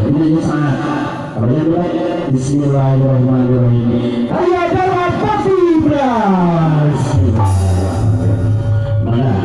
Ini saat Bismillahirrahmanirrahim. Ayo dalam pasti beras. Mana?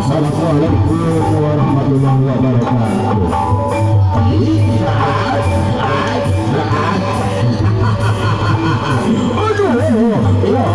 Assalamualaikum warahmatullahi wabarakatuh. Aduh, ya,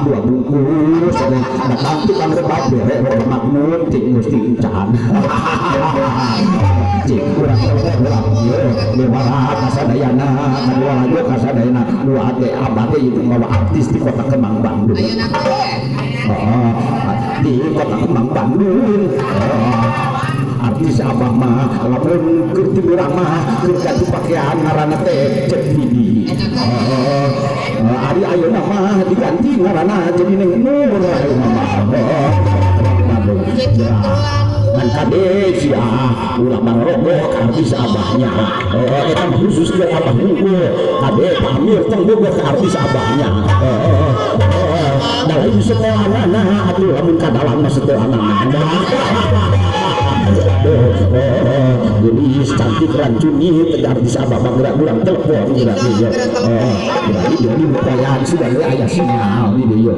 Dua bungkus datang tukang rebab bere rokok makmum cik mesti encan cik kurang rokok lewat kasadayana kadua lagi kasadayana dua ate abate itu bawa artis di kota Kemang Bandung, di kota Kemang Bandung. Artis abah mah lamun keur ti murah mah keur ganti pakaian ngaranna teh Cek Didi. Ari ayeuna mah diganti ngaranna jadi Neng Nur ayeuna mah. Ngan kade sia ulah marobok artis abahnya. Eta khusus ke abah unggul. Kade Pak Amir tong bogoh ke artis abahnya. Da lain sekolahna atuh lamun ka dalam mah sekolahna. Gelis cantik rancuni tegar di abah gerak kurang telepon gerak dia. Gerak dia di sudah ayah sinyal di dia.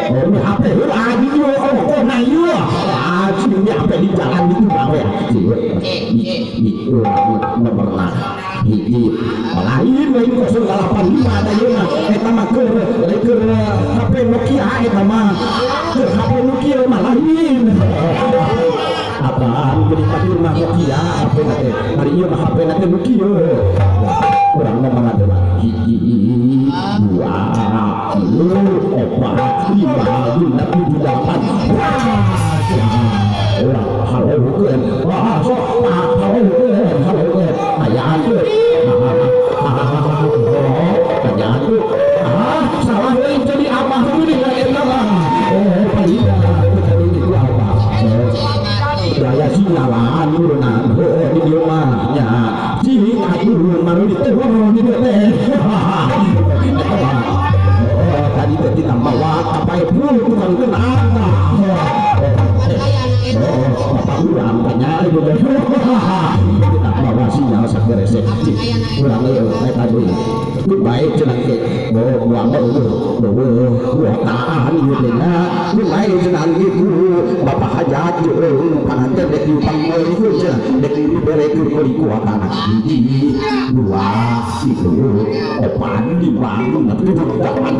Ini HP heula di dieu oh kok na ieu. Ah ini HP di jalan itu bang ya. Di nomorna hiji lain lain 085 da ieu mah eta mah keur HP Nokia eta mah keur HP Nokia mah lain. Apaan geuning mah mah Nokia HP na teh. Ari ieu mah HP na teh Nokia. Urang mah adalah hiji dua tilu opat lima genep tujuh delapan. Urang halokeun wah sok halokeun halokeun ayaan teu. ditegur di teh. Tadi teh tina mawa kapae pul tukang kenang. Bapak urang tanya ieu teh. Kita bawa sinyal sakeresek. Urang eta deui. Baik cenah ke bawa tahan ieu teh nya. Baik cenah kitu Bapak hajat jeung panganten dek diupangmeulikeun cenah dek diberekeun meuli kuatana. 1, 2, 3, 4, 5, 6, 7, 8.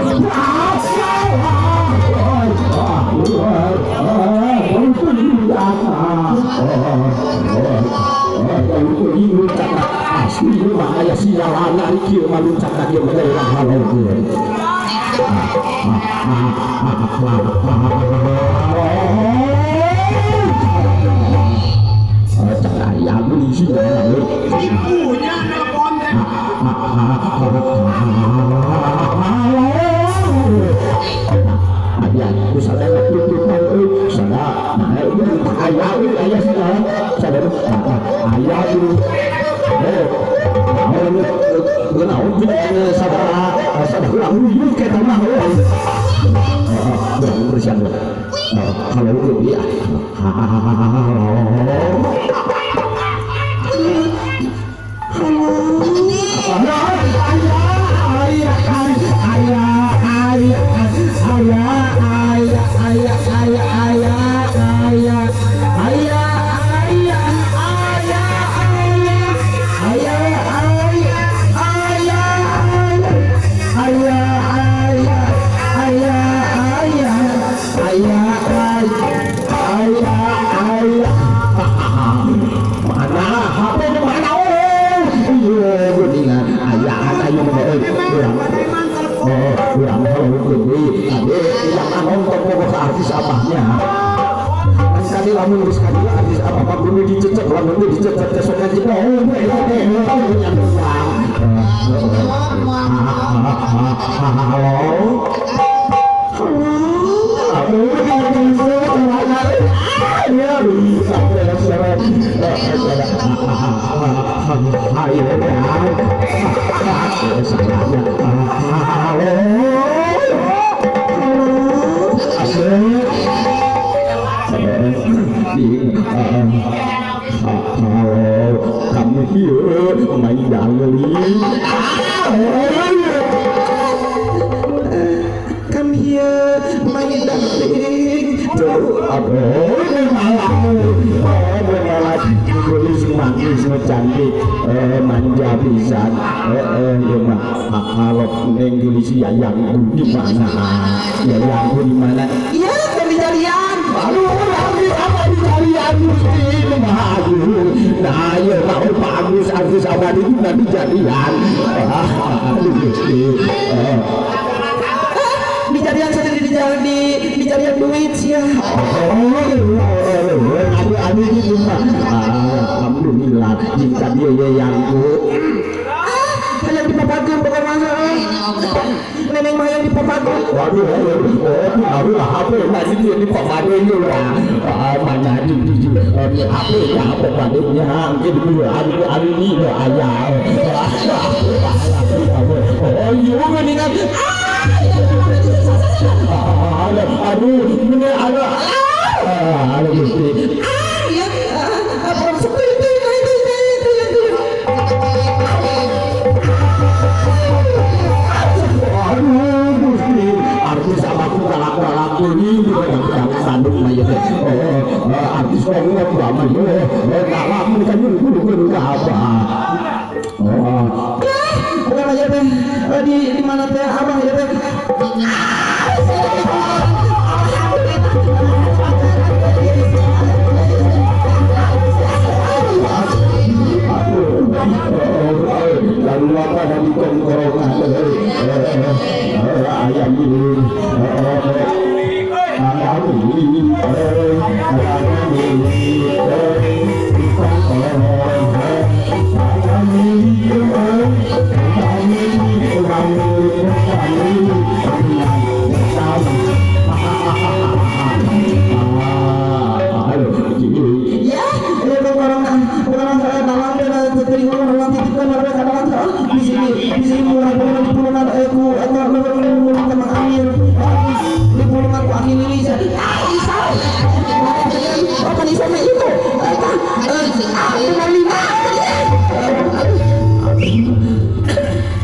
Ibunya nelpon teh.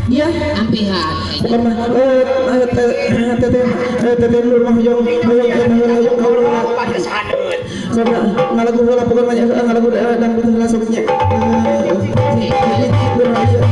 Iya. Ampihan. Bukan mah teteh teteh lur mah hoyong hoyong hoyong kaula. Sabda ngalagu heula bukan mah ngalagu dangdut heula sok nya. Lur mah ieu.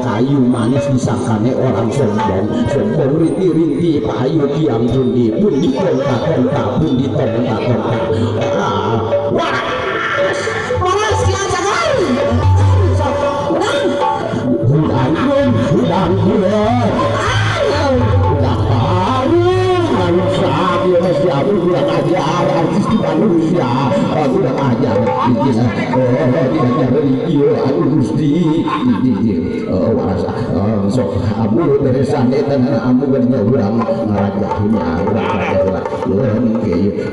Kayu manis disangkane orang sombong, sombong rinti-rinti payu diam pundi pundi konta konta pundi tonta tonta. Waras, waras kian cagar. Udang udang udang udang. manusia kurang ajar aduh Gusti waras sok abu beresan eta amu gadinya urang ngaraja urang urang kieu.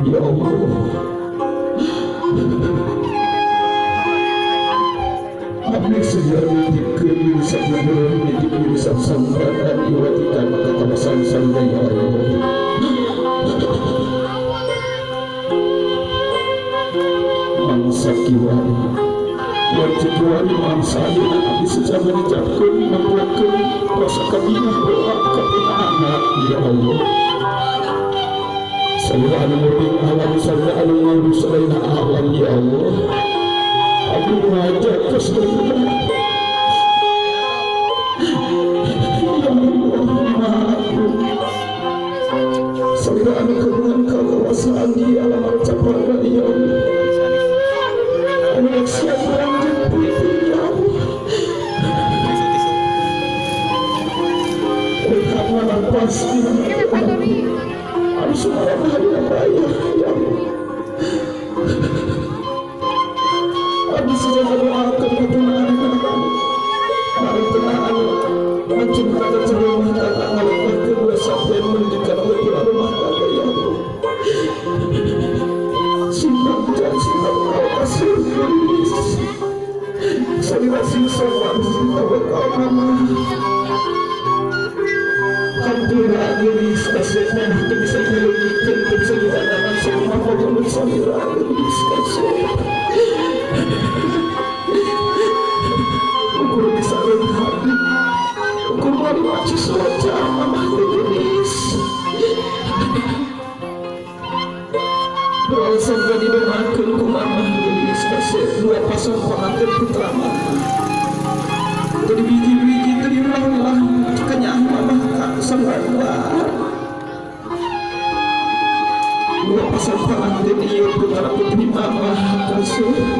Ya Allah, abdi sejarah dikeun sakudur dikeun samsambatan iwatikan katasan sanjaya ya Allah. Mangsa kiwari wajib kiwari mangsa ayeuna abdi sejarah dicapkeun mampukeun rasa kabinah doa ka anak ya Allah. Sallallahu alaihi wa sallam anu ngurus lain alam ya Allah. Aku ngajak ke surga. Ya Allah, sallallahu anu kagungan kekuasaan di alam arcapada ya Allah. Anu siap lanjut putih ya Allah. Karena pasti harus hari raya ya Allah. Abdi saja doakan ketenangan kami. Mari tenangan mencintakan rumah tangga ngalihkan kedua sampai mendidikan kedua rumah tangga ya Allah. Simpan dan simpan kau kasih gelis. Salira sisa tawak kau mama. Hampura gelis kasih teu bisa dileungikeun teu bisa didandanan semua pokokna salira gelis kasih. Ukur bisa hati, ukur mari macis wajah mamah teh gelis. Beralasan gak didoakeun ku mamah gelis kasih dua pasang pengantin putra mamah. Teu dibiji-biji teu diulang-ulang kenyaah mamah ka sanggar. Dua pasang pengantin ieu putra putri mamah kasih.